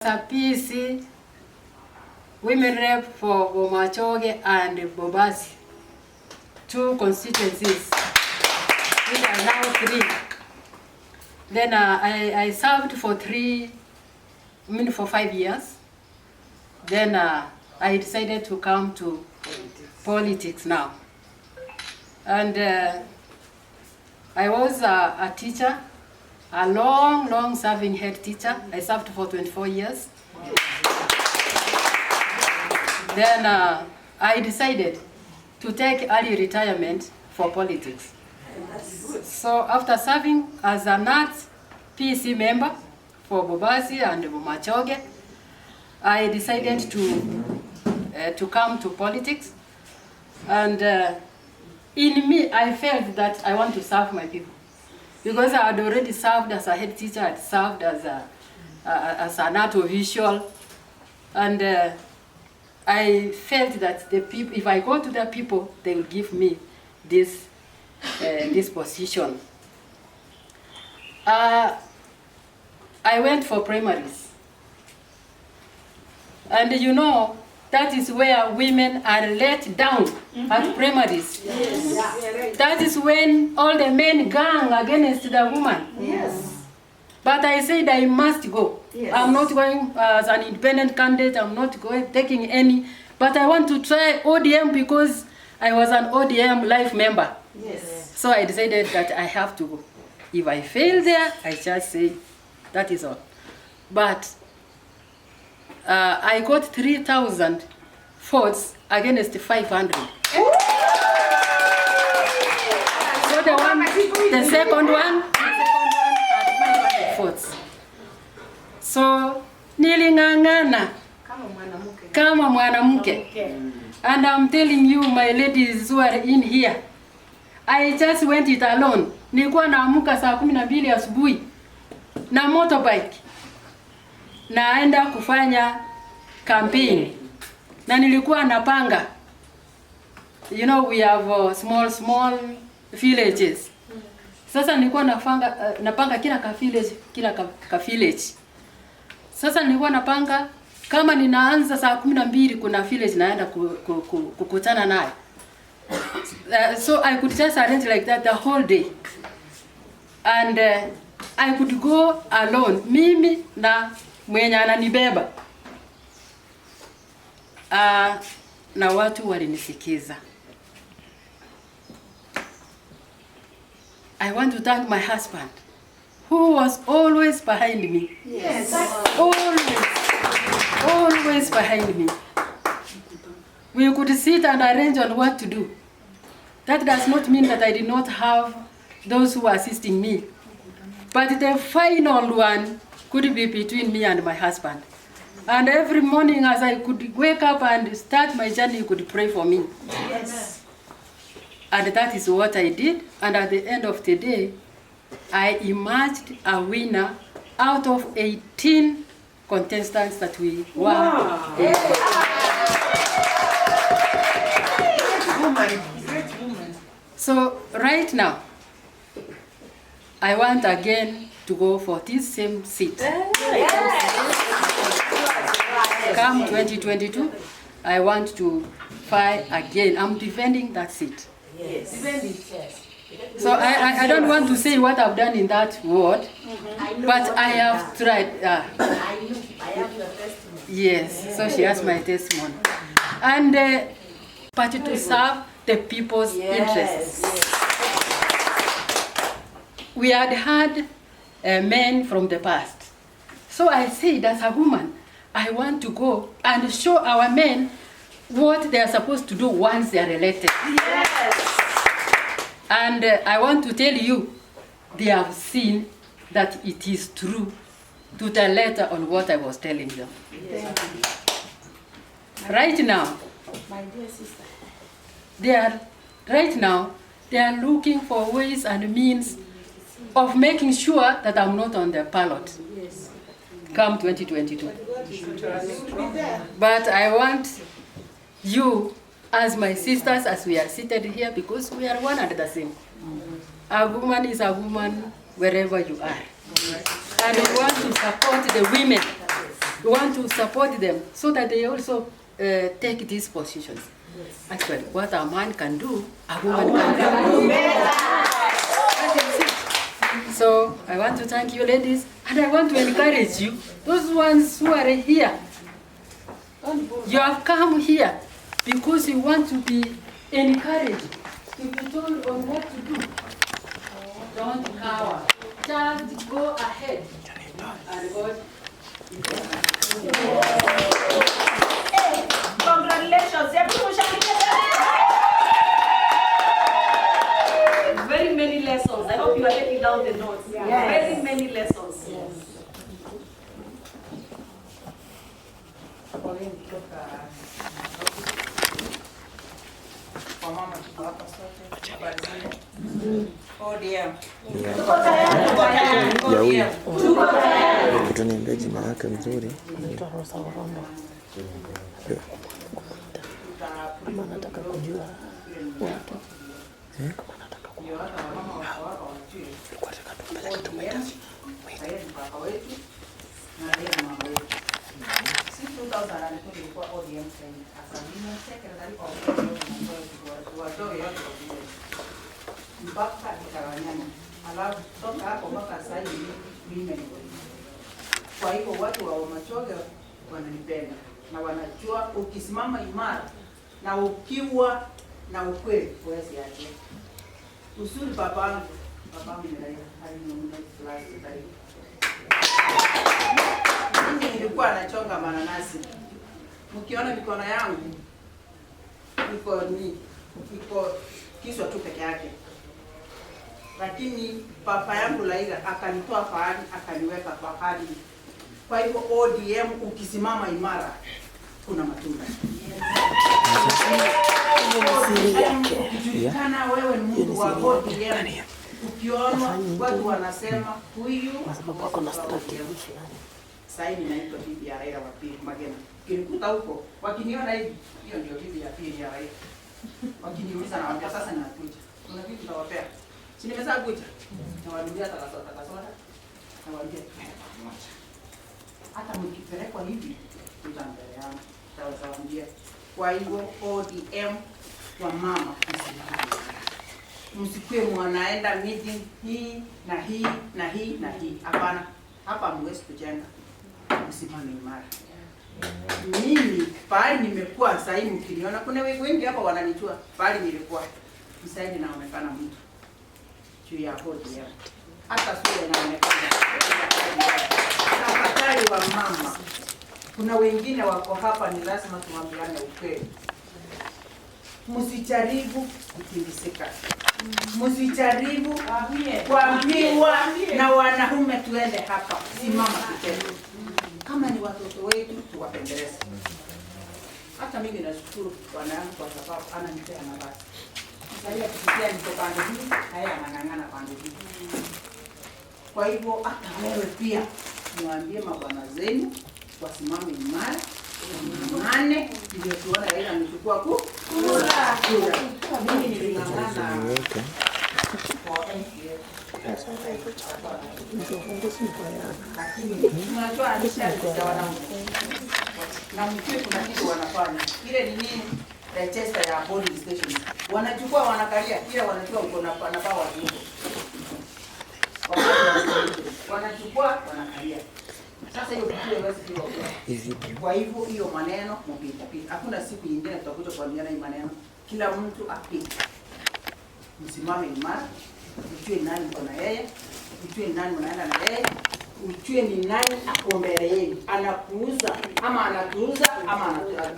A PC women rep for Bomachoge and Bobasi, 2 constituencies, which are now 3. Then I served for 5 years. Then I decided to come to politics now. And I was a teacher, a long, long serving head teacher. I served for 24 years. Then I decided to take early retirement for politics. So after serving as a NAT PC member for Bobasi and Bomachoge, I decided to come to politics. And in me, I felt that I want to serve my people. Because I had already served as a head teacher, I had served as an art official, and I felt that the if I go to the people, they will give me this position. I went for primaries, and that is where women are let down at primaries. Yes. That is when all the men gang against the woman. Yes. But I said I must go. Yes. I'm not going as an independent candidate. I'm not going taking any. But I want to try ODM because I was an ODM life member. Yes. So I decided that I have to go. If I fail there, I just say that is all. But I got 3,000 votes against 500. So the second one had 500 votes. So niling'ang'ana kama mwanamke. And I'm telling you, my ladies who are in here, I just went it alone. Nilikuwa naamka saa 12 asubuhi na motorbike, naenda kufanya campaign, na nilikuwa napanga. We have small villages. Sasa nilikuwa napanga kila ka village, kila ka village. Sasa nilikuwa napanga kama ninaanza saa 12 kuna village naenda kukutana nayo. So I could just arrange like that the whole day. And I could go alone, mimi na mwenye ananibeba. Na watu walinisikiza. I want to thank my husband, who was always behind me. Yes. Always, always behind me. We could sit and arrange on what to do. That does not mean that I did not have those who were assisting me. But the final one could be between me and my husband. And every morning as I could wake up and start my journey, he could pray for me. Yes. And that is what I did. And at the end of the day, I emerged a winner out of 18 contestants that we were. Wow. In. Great woman. Great woman. So right now, I want again to go for this same seat. Yes. Come 2022, I want to fight again. I'm defending that seat. Yes. So I don't want to say what I've done in that ward, but I have tried. I know. I have your testimony. Yes, so she has my testimony. And but to serve the people's interests. We had had men from the past. So I said, as a woman, I want to go and show our men what they are supposed to do once they are elected. Yes. And I want to tell you, they have seen that it is true to the letter on what I was telling them. Yes. Right now, my dear sister, they are looking for ways and means of making sure that I'm not on the ballot. Yes. Come 2022. But I want you, as my sisters, as we are seated here, because we are one and the same. A woman is a woman wherever you are. And we want to support the women. We want to support them so that they also take these positions. Actually, what a man can do, a woman can do. That is it. So I want to thank you, ladies, and I want to encourage you, those ones who are here. You have come here because you want to be encouraged, to be told on what to do. Don't cower. Just go ahead. And God is Congratulations. Hebu mshangilie. Very many lessons. I hope you are taking down the notes. Yes. Very many lessons. Poleni kutoka kwa mama, tuko hapa sote. Habari zenu? ODM. Tuko tayari. Tuko tayari. Ya huyu. ODM. Tuko tayari. Utaniambia jina lake mzuri. Anaitwa Rosa Orombo. Ama nataka kujua watu. Kama nataka Ndio hata wamama wako hapa wajue. Tulikuwa tunataka tumpeleke ODM, tumwite. Raila ni baba wetu na Raila ni mama wetu. Si 2002 tulikuwa ODM Kenya. As a women secretary of ODM watoe yote kwa village. Mpaka ikagawanyana. Alafu toka hapo mpaka sasa hivi mimi ni. Kwa hivyo watu wa Bomachoge wananipenda na wanajua ukisimama imara na ukiwa na ukweli huwezi achia. Uzuri babangu ni Raila, alinunua plasi karibu. Mimi nilikuwa nachonga mananasi. Mkiona mikono yangu iko kichwa tu peke yake. Lakini baba yangu Raila akanitoa fahari akaniweka fahari. Kwa hivyo ODM ukisimama imara kuna matunda. Siri yake. Ukijulikana wewe ni mtu wa ODM, ukiona watu wanasema huyu Kwa sababu wako na strategy fulani. Sasa hivi naitwa bibi ya Raila wa pili Magena. Ukinikuta huko wakiniona hivi, hiyo ndio bibi ya pili ya Raila. Wakiniuliza nawaambia sasa ninakuja. Kuna vitu nitawapea. Si nimezaa kuja. Nawaambia takasota takasota. Nawaambia tuende pamoja. Hata mkipelekwa hivi kuja mbele yangu. Nitawaambia. Kwa hivyo ODM wa mama msimame. Msikue mwanaenda meeting hii na hii na hii na hii. Hapana. Hapa hamwezi kujenga. Msimame imara. Mimi pahali nimekuwa sasa hivi mkiniona, kuna wengi hapa wananijua pahali nilikuwa. Sasa hivi naonekana mtu juu ya ODM. Hata sura inaonekana. Tafadhali wa mama, kuna wengine wako hapa, ni lazima tuambiane ukweli. Msijaribu kutingisika, msijaribu kuambiwa na wanaume tuende hapa. Simama kitendo. Kama ni watoto wetu tuwapendeleze. Hata mimi nashukuru bwana yangu kwa sababu ananipea nafasi. Sasa akisikia niko pande hii, na yeye anang'ang'ana pande hii. Kwa hivyo hata wewe pia mwambie mabwana zenu wasimame imara, wang'ang'ane, ndio tuone Raila amechukua kura. Mimi niling'ang'ana Niweke. kwa MCA. Lakini Lakini unajua nisha wanaume na mjue kuna kitu wanafanya. Ile ni nini? Register ya polling station. Wanachukua wanakalia, ile wanajua uko na na power huko. Wanachukua wanakalia. Sasa hiyo kitu haiwezi kuwa. Hivi Kwa hivyo hiyo maneno mpita pita. Hakuna siku nyingine tutakuja kuambiana hii maneno. Kila mtu apite. Msimame imara, ujue nani mko na yeye, ujue nani mnaenda na yeye, ujue ni nani ako mbele yenu, anakuuza ama anatuuza ama anatuuza.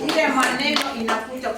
Ile maneno inakuja.